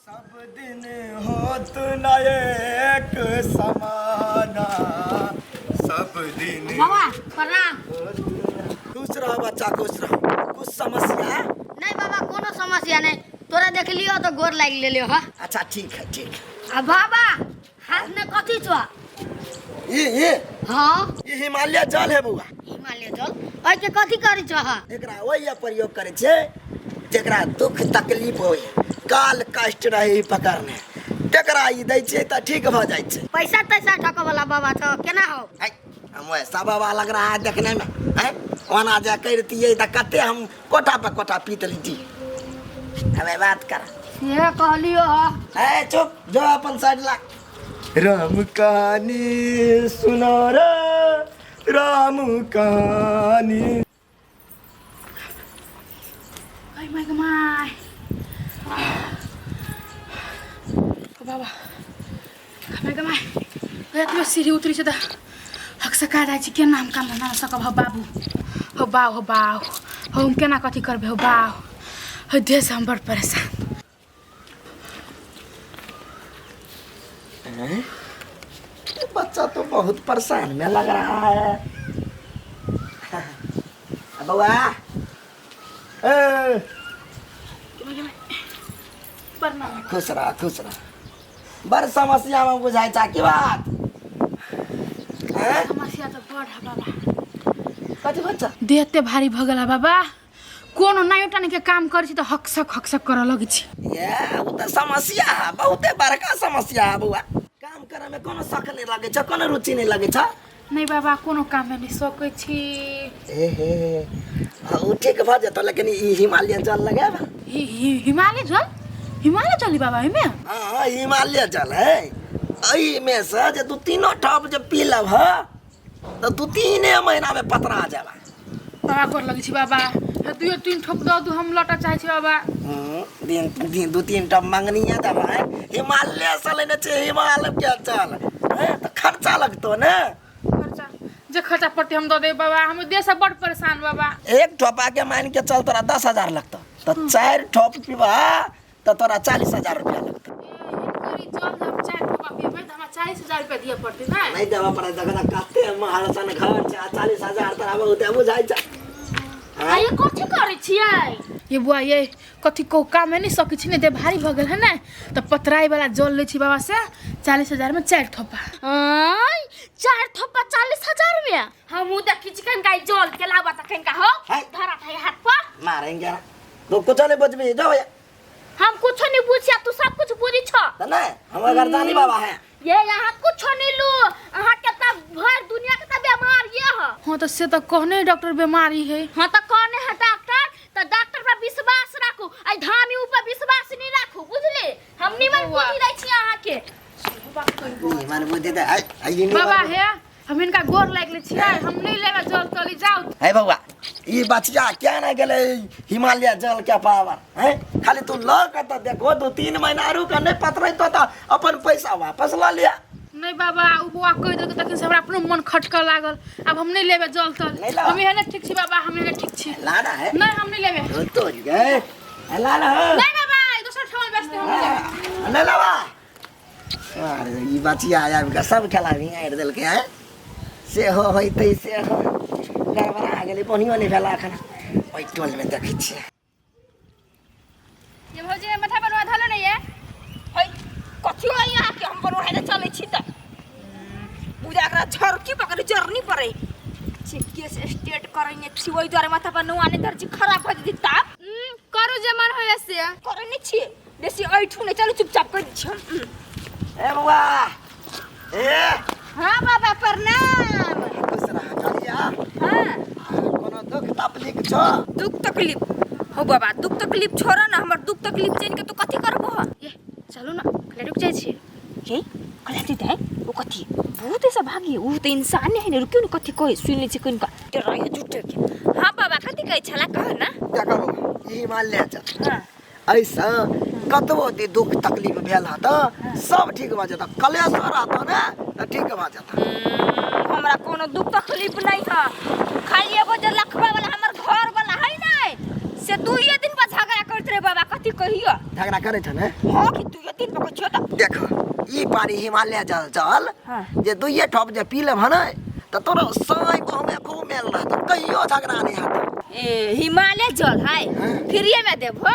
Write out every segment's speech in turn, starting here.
सब दिन होत न एक समाना, सब दिन। बाबा प्रणाम। खुश रह बच्चा, खुश रह। कुछ समस्या? नहीं बाबा, कोनो समस्या नहीं। तोरा देख लियो तो गोर लाग लेलियो। हाँ। अच्छा ठीक है, ठीक है। आ बाबा, हाथ में कथी छो? ये हाँ। ये हिमालय जल है बउआ। हिमालय जल ओइ के कथी करी छो? हाँ। एकरा वही प्रयोग करे छे जेकरा दुख तकलीफ होय, काल कष्ट रहे पकड़ने, तेकरा ई दै छे त ठीक भ जाय छे। पैसा तैसा ठके वाला बाबा छो केना हो? है, हम वैसा बाबा लग रहा है देखने में है? ओना जे करतियै त कते हम कोठा पर कोठा पीत लीती। हमें बात कर। से कहलियो हा। ए चुप जो अपन साइड ला। राम कहानी सुनो रे, राम कहानी। Ay, my my. ओ बाबा, my my. एतबे सीढ़ी उतरी छै तऽ हकसका जाइ छी। केना हम काम धन्धा सकब हौ बाबू? हौ बाउ, हौ बाउ, हौ हम केना कथी करबै हौ बाउ? हौ देहसँ हम बड़ परेशान। हैं? ये बच्चा तो बहुत परेशान में लग रहा है। बउआ ए। प्रणाम। खुश रह, खुश रह। बड़ समस्या में बुझाइ छा की बात हैं? समस्या तऽ बड़ है बाबा। कथी बच्चा? देह एते भारी भऽ गेल है बाबा, कोनो नायो टानी के काम करै छी तऽ हकसक हकसक करऽ लगै छी। ये ओ तऽ समस्या है, बहुते बड़का समस्या है बउआ। काम करे में कोनो शक नहीं लगे छ, कोनो रुचि नहीं लगे छ? नहि बाबा, कोनो काम में नहि सकै छी। ए हे, हाँ, उ ठीक भ जेतो, लेकिन ई हिमालय जल लगाब। हिमालय जल? हिमालय जल बाबा एहिमे? हाँ हाँ, हिमालय जल है। एहि में से जे दू तीनो ठप जे पी लेब ह तऽ 2-3 महीना में पतरा जाबा। बाबा गोर लगै छी बाबा, दुइयो तीन ठोप दऽ दू, हम लौटा चाहै छी बाबा। दिन दिन 2-3 टा मंगनिया देबा है। हिमालय से लेने छै हिमालय के जल हैं, तऽ खर्चा लगतो ने। खर्चा जे खर्चा पड़तै हम दऽ देब बाबा, हम देह से बड़ परेशान बाबा। एक ठोपा के मान के चल तोरा 10,000 लगतो, तऽ 4 ठोप पीबा तऽ तोरा 40,000 रुपया लगतो। करी जल हम 4 ठोपा पीबै तऽ हमरा 40,000 रुपया दिअ पड़तै ने? नहीं देबऽ पड़ै। देख ने कते महल सन घर छै, 40,000 तोरा बहुते बुझाइ छै। आ ये कथी करै छियै? ये बुआ, ये कथी को काम में नहीं सकै छी ने, देह भारी भऽ गेल है ने, तऽ पतराई वाला जल लै छी बाबा से, 40,000 में 4 ठोपा। आय, 4 थप्पा 40,000 में? हमहूँ देखी छी कनका ई जल के लाबा त कनका हो है। धरा है हाथ पर। मारेंगे ना तो कुछ नहीं बचबी, जाओ भैया। हम कुछ नहीं पूछिया, तू सब कुछ पूरी छ। तो नहीं, हम गर्दानी बाबा है। ये यहाँ कुछ नहीं लू, अहाँ के त भर दुनिया के त बीमार ये ह। हाँ तऽ से तऽ कहने डॉक्टर बीमारी है। हाँ तऽ कहने है डॉक्टर, त डॉक्टर पर विश्वास राखू, आई धामी ऊपर विश्वास नहीं राखू, बुझली? हम निमन बौआ। बुद्धि दै छी अहाँ के। निमन बुद्धि दे आई आई निमन बाबा बुद्धि। हे, हम हिनका गोर लागि लै छियै, हम नहि लेबै जल तली, जाउ। है बउआ, ई बचिया क्या ना गेलै हिमालय जल के पावर है। खाली तू ल के तो देखो, 2-3 महीना रुक, नहीं पतरै तो अपन पैसा वापस ल लिया। नहि बाबा, उ बौआ कहि देलकै तखन से हमरा अपनो मन खटकऽ लागल। आब हम नहि लेबै जल तल। नहि ला। हम एहने ठीक छी बाबा, हम एहने ठीक छी। लाना है। नहि, हम नहि लेबै। ओ तो गए लाना है। नहि बाबा, ई दोसर ठाम बेचतै, हम नहि लेबै। नहीं लावा। अरे ई बचिया आबि कऽ सब खेला भिङारि देलकै हैं। से हो होइतै से हो गड़बड़ा गेलै, बढ़ियो नहि भेला एखन। ओहि टोलमे देखै छियै। ये भौजी, माथा बनवा धलो नहीं है? है कथी है यहाँ के? हम बनवा है चलै छी तऽ पूजा एकरा झरकी पकड़े जरनी पड़े छी, केस स्टेट करैने छी, ओहि दुआरे माथा पर नुआ नहि धर छी, खराब भऽ जेतै ताप। करू जे मन होइए से। करै नहि छी बेसी ऐठू नहि, चलू चुपचाप कर छी हम। ए बउआ ए। हाँ बाबा प्रणाम। खुश रह कलिया। हाँ। कोनो दुख तकलीफ छौ? दुख तकलीफ हो बाबा, दुख तकलीफ छोड़ ना, हमर दुख तकलीफ जान के तू कथी करबो ह? ये चलू ना, खाली रुक जाइ छी। ये कलाटी दे ओ कथी भूत ऐसा भागी, उ तो इंसान है ने। रुकियो ने, कथी कहे सुन ले छी कनिका डर रहे झूठे के। हाँ बाबा, कथी कहे छला कह ना। देखो बउआ, ई हिमालय चल। हाँ। ऐसा कतबो दी दुख तकलीफ भेल हत सब ठीक भऽ जेतौ। कलेश रहतो ने तऽ ठीक भऽ जेतौ। हमरा कोनो दुख तकलीफ नहीं है, खाली एगो जे लखबा वाला हमर घर वाला है ने, से दुइये दिन पर झगड़ा करते। करैत रे बाबा कथी कहियो झगड़ा करे छ ने हां कि तू ये दिन पकड़ छियो त देख ई पानी हिमालय जल जल हाँ। जे दुइये ठोप जे पी लेब ने त तोरो साई को हमें खूब मेल रहत कहियो झगड़ा नहीं हेतौ ए हिमालय जल है हाँ। फ्रीए में देबो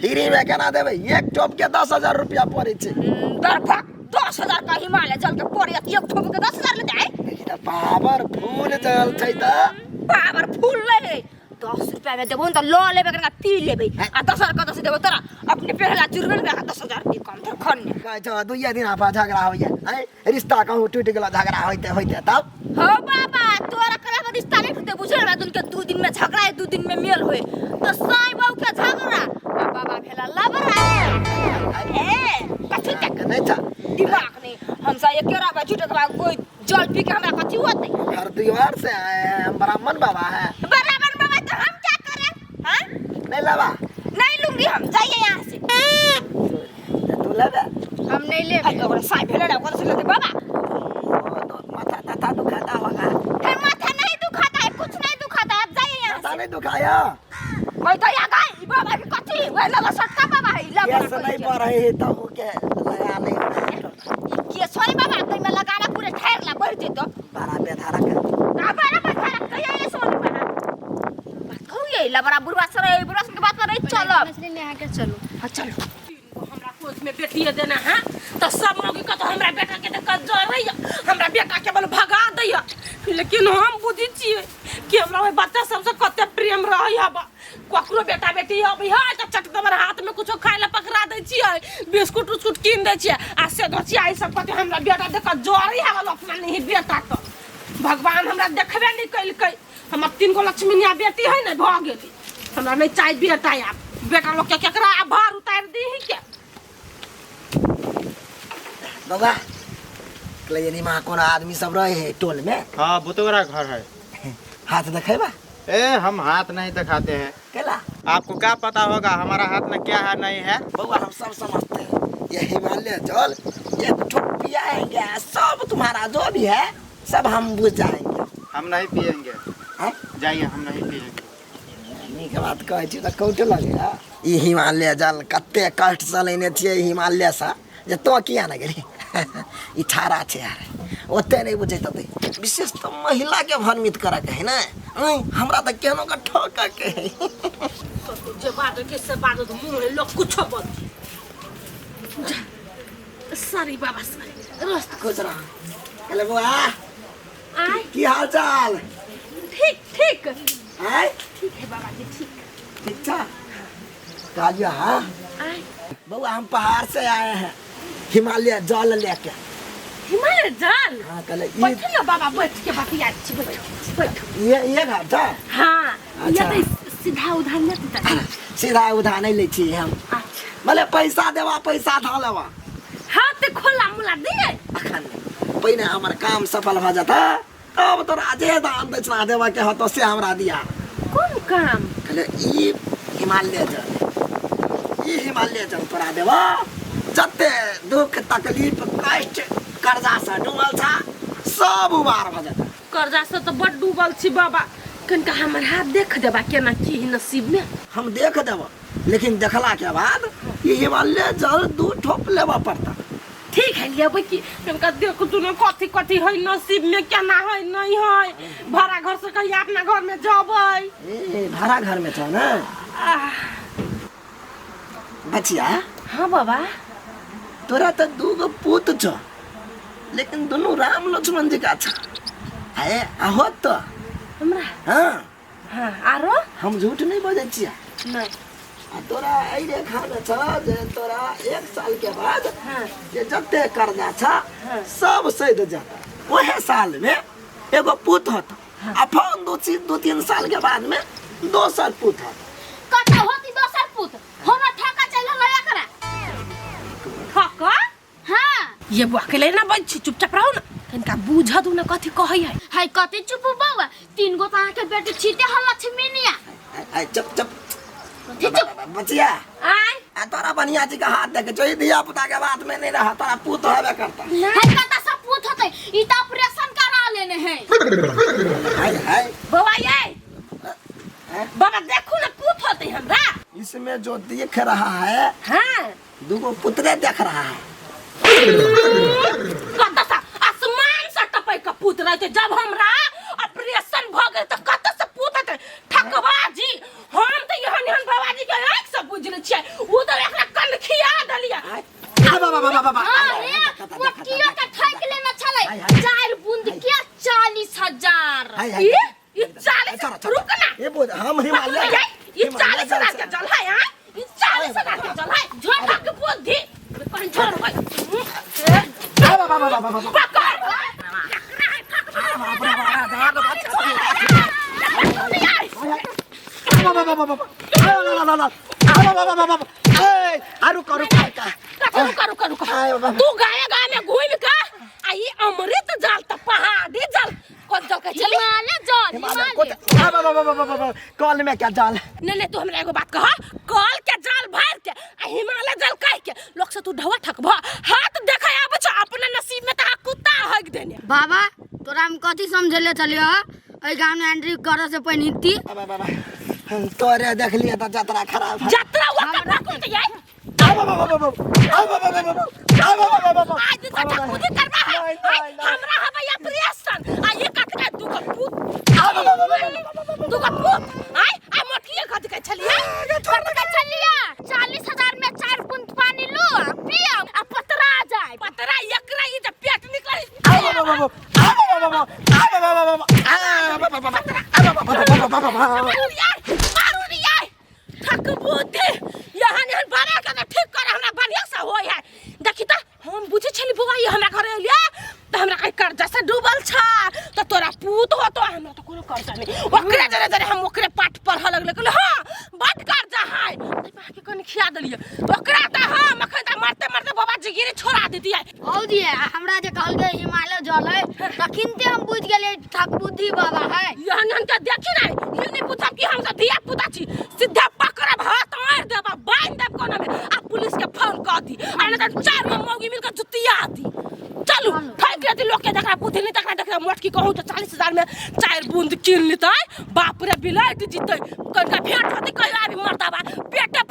फ्री में केना देबै एक टोप के 10,000 रुपया पड़ै छै दरफा 10,000 का हिमालय जल के पड़े एक ठोप के 10,000 ले जाए देखी त पावर फूल जल छै त पावर फूल ले 10 रुपया में देबो न त ल लेबे कनका पी लेबे आ 10,000 कत से देबो तोरा अपने पेहला जुड़बे न 10,000 दी कम धर खन्ने कहै छ दुइये दिन आपा झगड़ा होइया हैं रिश्ता कहूँ टूटि गेलो झगड़ा होइते होइते तब हो बाबा तोरा करा में रिश्ता नहीं टूटे बुझल बा दुन के 2 दिन में झगड़ा है 2 दिन में मेल होए तो साई बाबू के झगड़ा आ बाबा भेला लबरा ए कथी तक नहीं छ दिमाग नहीं हम सा एक केरा झूठ के बाद कोई जल पी के हमरा कथी होते हर दीवार से आए हैं हम ब्राह्मण बाबा है बराबर बाबा तो हम क्या करें हां नहीं लेबा नहीं लूंगी हम जाइए यहाँ से तू लेबे हम नहीं लेब अरे ओकरा साई भेला ना ओकरा से लेते बाबा तो माथा ताथा दुखाता होगा हे माथा नहीं दुखाता है कुछ नहीं दुखाता है आप जाइए यहाँ माथा नहीं दुखाया कोई तो यहाँ गए बाबा के कथी वह लगा सटका बाबा है लगा केस नहीं पर है तो हो के लगा नहीं के सॉरी बाबा तो में लगाना पूरे ठहर ला बढ़ जेतो बड़ा बेधारक ना बड़ा बेधारक कहिया ये सोनी बना बात कहू ये लबरा बुढ़वा सर ये बुढ़वा के बात पर नहीं चलो मछली नहा के चलो हां चलो हमरा कोख में बेटिए देना है तो सब मौगी कहतो हमरा बेटा के देख जरैया हमरा बेटा के बल भगा दैया लेकिन हम बुझी छियै कि हमरा ओहि बच्चा सबसे कते प्रेम रहै हबा ककरो बेटा बेटी अबै है तऽ चट दबर हाथ में कुछो खाय ला पकड़ा दै छियै बिस्कुट उस्कुट कीन दै छियै आ से धोचिया ई सब कहते हमरा बेटा देख जरै हबा अपना नहीं बेटा तो भगवान हमरा देखबे नहीं कैलकै हमर तीन गो लक्ष्मीनिया बेटी है ने भऽ गेली हमरा नहीं चाही बेटा आब बेटा लोग के केकरा आब भार उतारि दीही के बाबा कहलियै माँ कोनो आदमी सब रहे है टोल में हाँ बुतोरा घर है हाथ देखेबा ए हम हाथ नहीं दिखाते हैं केला आपको क्या पता होगा हमारा हाथ में क्या है नहीं है बउआ हम सब समझते हैं ये हिमालय जल एक ठोप पियाएंगे सब तुम्हारा जो भी है सब हम बुझ जाएंगे हम नहीं पियेंगे हैं? जाइए हम नहीं पियेंगे नीक बात कहै छी तऽ कौटे लगैया ई हिमालय जल कते कष्टसँ लेने छियै हिमालयसँ जे तो किया ने गेली ई ठाड़ा छै यार ओते नहि बुझैत हेतै विशेष तऽ महिलाके भ्रमित करऽके है ने हमरा तऽ केहनो के ठकऽके है तो जे बात के से बात तो मुंह में लोग कुछो बोल सॉरी बाबा सॉरी रस्त खुश रह हेलो बउआ आय की हाल चाल ठीक ठीक आय ठीक है बाबा जी ठीक ठीक छा कहलियो हाँ आय बउआ हम पहाड़ से आए हैं हिमालय जल लेके हिमालय जल हाँ कहले ई बैठो ना बाबा बैठ के बतिया छी बैठो बैठो ये घर छ हाँ ये अच्छा। तो सीधा उधार नहीं देता सीधा उधार नहीं लै छी हम अच्छा भले पैसा देबा पैसा धऽ लेबा हाँ तो खोला मुला दिए अखन नहि। पहिने हमर काम सफल भऽ जेतै तब तोरा जे दान दक्षिणा देबऽ के होतौ से हमरा दिया कौन काम कहले ई हिमालय जल ई हिमालय जल तोरा देबऽ जते दुख तकलीफ कष्ट कर्जा से डूबल छ सब उबार भऽ जेतै कर्जा से तो बड डूबल छी बाबा कनिका हमर हाथ देख देबा केना की है नसीब में हम देख देबऽ लेकिन देखला के बाद ई हिमालय जल दू ठोप लेबऽ पड़ता ठीक है लेबै की कनिका देख तू ने कथी कथी है नसीब में केना है नहीं है भाड़ा घर से कहिया अपना घर में जबै ए भाड़ा घर में छौ ने आह, बचिया हाँ बाबा तोरा तऽ दूगो पूत छौ लेकिन दुनू राम लक्ष्मण जी का छ हे आहो तो हमरा हाँ हाँ आरो हम झूठ नहीं बजै छियै नहीं आ तोरा एहि रेखामे छ जे तोरा एक साल के बाद हाँ जे जते कर्जा छ हाँ। सब सैध जाता ओहे साल में एगो पूत होता आ फोन दू तीन साल के बाद में दोसर पूत होता कतऽ होती दोसर पूत हमरा ठका चलि रहल एकरा ठका हाँ ये बुआ के ना बज छी चुपचाप रहो ना कनिका बुझ दू ना कथी कहै है है कथी चुप बौआ तीन गो तऽ अहाँके बेटी छीते हल लक्ष्मीनिया आइ चुप चुप कथी चुप बचिया आय आ तोरा बढ़िया जी के हाथ देखे छौ धिया पुता के बात में नहीं रहा तोरा पूत होबे करता है कतऽ सब पूत होतै ई तऽ ऑपरेशन करा लेने है हाय हाय बौआ ये हैं? बाबा देखू ना पूत होतै हमरा इसमें जो दिख रहा है हाँ दूगो पुतरे देख रहा है कतऽ से आसमान से टपै के पूत रहते जब हमरा ऑपरेशन भऽ गेल तऽ कतऽ से पूत हेतै ठकबा जी हम तऽ एहन एहन बाबाजी के आँखि से बुझि लै छियै ओ तऽ एकरा कनखिया देलियै आ बाबा बाबा बाबा हाँ हे मोटकियो के ठैक लेने छलै हाय, हाय। चारि बूंद के 40,000 हाय, हाय। ई ई 40 चलो, चलो। रुक ना ये बोल हम हिमालय ई 40,000 के जल है हाँ ई 40,000 के जल है झोटा के बुद्धि कहीं छोड़ भाई बाबा बाबा बाबा बाबा पकड़ रुक रुक रुक तू गाय गाय में घूम के आ ई अमृत जल त पहाड़ी जल कौन जल कहै छली हिमालय जल हिमालय कल में क्या जाल नहीं नहीं तू हमरा एगो बात कह कल के जाल भर के आ हिमालय जल कह के लोग से तू ढवा ठकभ हाथ देखे आबै छ अपना नसीब में तहा कुत्ता हक देने बाबा तोरा हम कथी समझेले चलियो एहि गाँव में एंट्री करे से पहिनती बाबा बाबा तोरे देख लिया तो जतरा खराब है जतरा ओकर ठाकुर के यार आज तो ठाकुर करबा है हमरा हबै ऑपरेशन आ ये कतका दू गो पूत दू गो पूत आय आ मोटकिए कथी कहै छलियै छोटका छलिया 40,000 में चार बूंद पानी लो आ पियो आ पतरा जाए पतरा एकरा ई जे पेट निकल मारू रे यार मारू रे यार ठक बुद्धि यहाँ यहाँ बना के तो ठीक कर हमरा बढ़िया से होय है देखी त हम बुझै छली बौआ ई हमरा घरे एलिया त हमरा कहीं कर्जा से डूबल छ त तोरा पूत होतो हमरा त कोनो कर्जा नहीं ओकरे जरे जरे हम ओकरे पाठ पढ़ लगले कहले हां बड कर्जा है त बा के कनी खिया देलिए ओकरा त हम अखन त मरते मरते बाबा जिगिरी छोड़ा देतियै हौ जी हमरा जे कहलकै हिमालय जल है तखिनते हम बुझि गेलियै ठक बुद्धि बाबा है यहाँ यहाँ के देखी नहीं ये नहीं पूछब कि हम सब धिया पुता छी सीधा पकड़ब हाथ मार देब आ बांध देब कोनो में आ पुलिस के फोन कर दी आ नहीं तो चार गो मौगी मिल के जुतिया दी चलू फेंक लेती लोग के जकरा बुद्धि नहीं तकरा देखरा मोटकी कहूँ तो 40,000 में चार बूंद कीन लेतै बाप रे बिलाट जीतै कनका भेंट होती कहियो आबी मर्दाबा पेटे